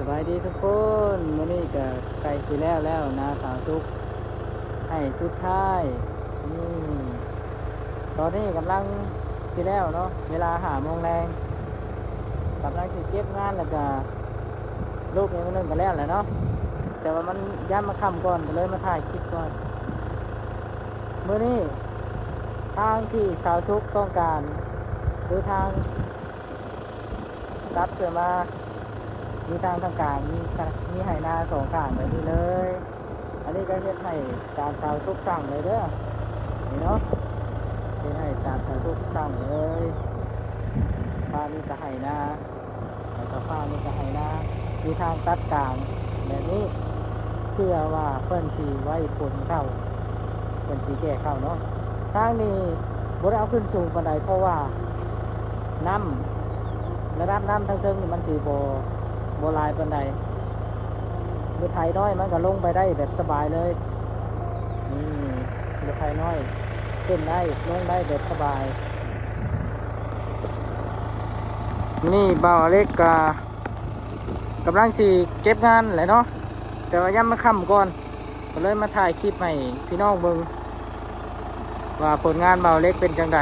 ສະບາຍດີທຸກຄົນ, ມື້ນີ້ກໍໃກ້ຊິແລ້ວແລ້ວນາສາວສຸກໄຮ່ສຸດທ້າຍ. ອືມ ຕອນນີ້ກຳລັງຊິແລ້ວເນາະ, ເວລາຫ້າໂມງແລງ, ກຳລັງຊິເກັບງານ ແລ້ວກໍລູບອີກໜ້ອຍໜຶ່ງກໍແລ້ວແຫຼະເນາະ, ແຕ່ວ່າມັນ ຢ້ານມັນຄ່ຳກ່ອນ ກໍເລີຍມາຖ່າຍຄລິບກ່ອນ. ມື້ນີ້ທາງທີ່ສາວສຸກຕ້ອງການ ຄືທາງ ຕັດຂຶ້ນມາ ມີທາງ ທາງກາງ ມີ ມີໄຮ່ນາສອງຂ້າງແບບນີ້ເລີຍ. ອັນນີ້ກໍເຮັດໄຮ່ຕາມສາວສຸກສັ່ງເລີຍເດີ ນີ້ເນາະ, ເຮັດໄຮ່ຕາມສາວສຸກສັ່ງເລີຍ. ຟາກນີ້ກໍໄຮ່ນາ ແລ້ວກໍຟາກນີ້ກໍໄຮ່ນາ, ມີທາງຕັດກາງແບບນີ້ ເພື່ອວ່າເພິ່ນຊິໄວ້ຂົນເຂົ້າ ເພິ່ນຊິແກ່ເຂົ້າເນາະ. ທາງນີ້ບໍ່ໄດ້ເອົາຂຶ້ນສູງປານໃດ ເພາະວ່ານ້ຳ ລະດັບນ້ຳທາງເທິງນີ້ມັນຊິບໍ່ ບໍ່ຫຼາຍປານໃດ, ລົດໄຖນ້ອຍມັນກໍລົງໄປໄດ້ແບບສະບາຍເລີຍ. ນີ້ ລົດໄຖນ້ອຍຂຶ້ນໄດ້ ລົງໄດ້ແບບສະບາຍ. ມື້ນີ້ບ່າວອາເລັກກໍກຳລັງຊິເກັບງານແຫຼະເນາະ, ແຕ່ວ່າຢ້ານມັນຄ່ຳກ່ອນ ກໍເລີຍມາຖ່າຍຄລິບໃຫ້ພີ່ນ້ອງເບິ່ງວ່າຜົນງານບ່າວເລັກເປັນຈັ່ງໃດ,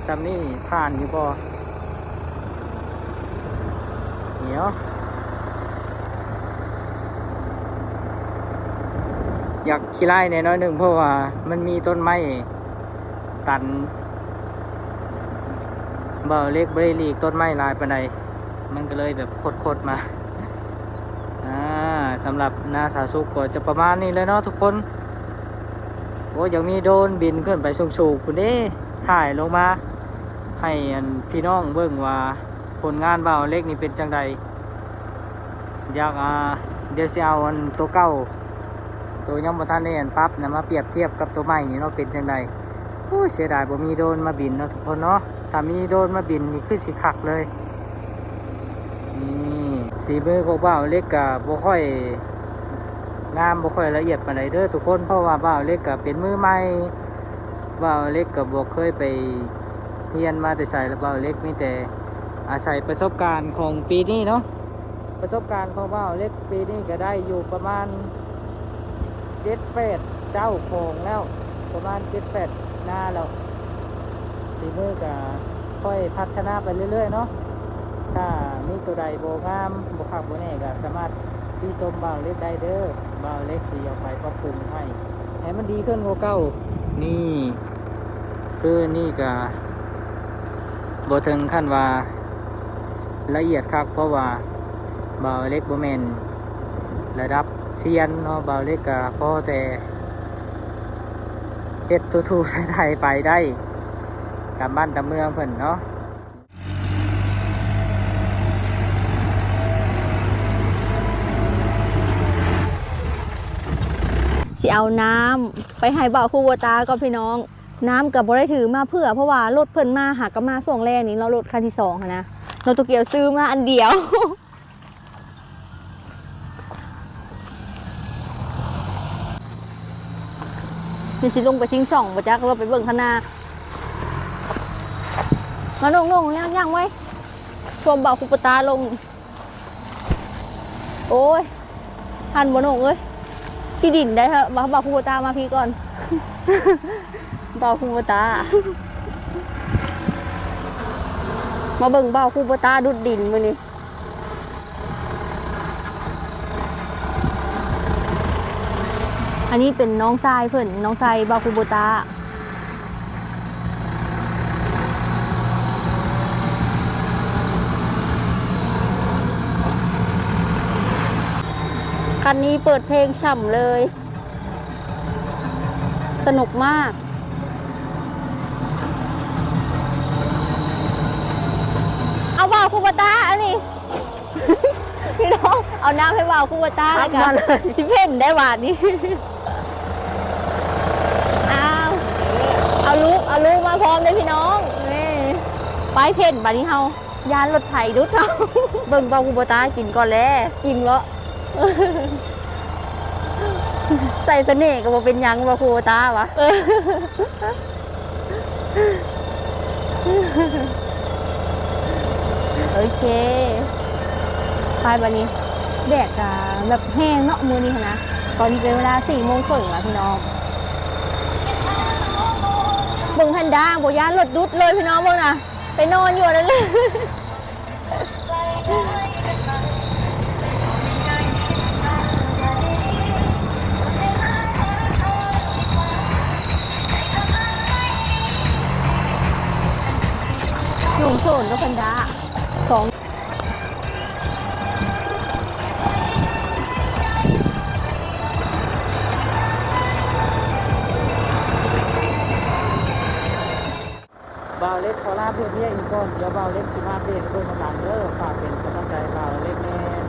ສ່ຳນີ້ຜ່ານຢູ່ບໍ່? ດຽວ ຢາກຂີ້ຮ້າຍແດ່ໜ້ອຍໜຶ່ງ ເພາະວ່າມັນມີຕົ້ນໄມ້ຕັນ, ບ່າວເລັກບໍ່ໄດ້ຫຼີກຕົ້ນໄມ້ຫຼາຍປານໃດ ມັນກໍເລີຍແບບຄົດໆມາ. ອ່າ ສຳລັບນາສາວສຸກກໍຈະປະມານນີ້ແຫຼະເນາະທຸກຄົນ. ໂອ້ ຍັງມີໂດຣນບິນຂຶ້ນໄປສູງໆພຸ້ນເດ້, ຖ່າຍລົງມາໃຫ້ອັນພີ່ນ້ອງເບິ່ງວ່າຜົນງານບ່າວເລັກນີ້ເປັນຈັ່ງໃດ. ຢາກ ອ່າ ດຽວຊິເອົາອັນໂຕເກົ່າ ໂຕຍັງບໍ່ທັນໄດ້ອັນປັບນະ ມາປຽບທຽບກັບໂຕໃໝ່ນີ້ເນາະ ເປັນຈັ່ງໃດ. ໂອ້ຍ ເສຍດາຍບໍ່ມີໂດຣນມາບິນເນາະທຸກຄົນເນາະ, ຖ້າມີໂດຣນມາບິນນີ້ຄືຊິຄັກເລີຍ. ນີ້ ສີມືຂອງບ່າວເລັກກະບໍ່ຄ່ອຍງາມ ບໍ່ຄ່ອຍລະອຽດປານໃດເດີທຸກຄົນ, ເພາະວ່າບ່າວເລັກກະເປັນມືໃໝ່, ບ່າວເລັກກະບໍ່ເຄີຍໄປຮຽນມາແຕ່ໃສ, ແລ້ວບ່າວເລັກມີແຕ່ອາໄສປະສົບການຂອງປີນີ້ເນາະ. ປະສົບການຂອງບ່າວເລັກປີນີ້ກໍໄດ້ຢູ່ປະມານເຈັດແປດເຈົ້າຂອງແລ້ວ, ປະມານເຈັດແປດນາແລ້ວ. ສີມືກໍຄ່ອຍພັດທະນາໄປເລື້ອຍໆເນາະ. ຖ້າມີໂຕໃດບໍ່ງາມ ບໍ່ຄັກບໍ່ແນ່ ກໍສາມາດຕິຊົມບ່າວເລັກໄດ້ເດີ, ບ່າວເລັກຊິເອົາໄປປັບປຸງໃຫ້ ໃຫ້ມັນດີຂຶ້ນກວ່າເກົ່າ. ນີ້ ຄືນີ້ກະບໍ່ເຖິງຂັ້ນວ່າລະອຽດຄັກ, ເພາະວ່າບ່າວເລັກບໍ່ແມ່ນລະດັບຊຽນເນາະ, ບ່າວເລັກກະພໍແຕ່ເຮັດທູໆໄທໆໄປໄດ້ ຕາມບ້ານຕາມເມືອງເພິ່ນເນາະ. ຊິເອົານ້ຳໄປໃຫ້ບ່າວຄູໂບຕາກ່ອນພີ່ນ້ອງ. ນ້ຳກໍບໍ່ໄດ້ຖືມາເພື່ອ ເພາະວ່າລົດເພິ່ນມາຫາກໍມາຊ່ວງແລງນີ້ເນາະ, ລົດຄັນທີສອງຫັ້ນນະ, ໂຕກຽວຊື້ມາອັນດຽວ. ນີ້ຊິລົງໄປຊິງຊ່ອງບໍ່ຈັກ, ເຮົາໄປເບິ່ງຂ້າງໜ້າ. ມານ້ອງໆ ຍ່າງໆໄວ້ ຊ່ວງບ່າວຄູໂບຕາລົງ. ໂອ້ຍ ຫັ້ນບໍ່ນ້ອງເອີຍ, ຂີ້ດິນໄດ໋ເຮີ້. ບ່າວ ບ່າວຄູໂບຕາມາພີ້ກ່ອນ, ບ່າວຄູໂບຕາ ມາເບິ່ງບ່າວຄູໂບຕາດຸດດິນມື້ນີ້. ອັນນີ້ເປັນນ້ອງຊາຍເພິ່ນ, ນ້ອງຊາຍບ່າວຄູໂບຕາ. ຄັນນີ້ເປີດເພງຊ່ຳເລີຍ. ສະໜຸກມາກ. ເອົາບ່າວຄູໂບຕາອັນນີ້ ພີ່ນ້ອງ, ເອົານ້ຳໃຫ້ບ່າວຄູໂບຕາ ແລ້ວກໍ ມາເລີຍ ຊິເພັນໄດ້ບາດນີ້. ອ້າວ ເອົາລູກ ເອົາລູກມາພ້ອມເດ້ພີ່ນ້ອງ. ນີ້ ໄປເພັນບາດນີ້ເຮົາ. ຢ້ານລົດໄຖດຸດເຮົາ. ເບິ່ງບ່າວຄູໂບຕາກິນກ່ອນແລ. ກິນເບາະ. ໃສ່ສະເໜ່ກໍບໍ່ເປັນຫຍັງ ບ່າວຄູໂບຕາຫວາ. ເອີ ໂອເຄ. ໄປບັດນີ້ ແດດກະແບບແຮງເນາະມື້ນີ້ຫັ້ນນະ. ຕອນນີ້ເປັນເວລາສີ່ໂມງເຄິ່ງລະພີ່ນ້ອງ. ເບິ່ງແພນດ້າ ບໍ່ຢ້ານລົດດຸດເລີຍພີ່ນ້ອງ ເບິ່ງນະ ໄປນອນຢູ່ອັນນັ້ນເລີຍ. ໜຸ່ມໂສນກັບແພນດ້າ ສອງ ບ່າວເລັກຂໍລາເພດວຽກອີກກ່ອນ, ດຽວບ່າວເລັກຊິມາເບກເບິ່ງນຳຫຼັງເດີ. ຝາກເປັນກຳລັງໃຈບ່າວເລັກແດ່.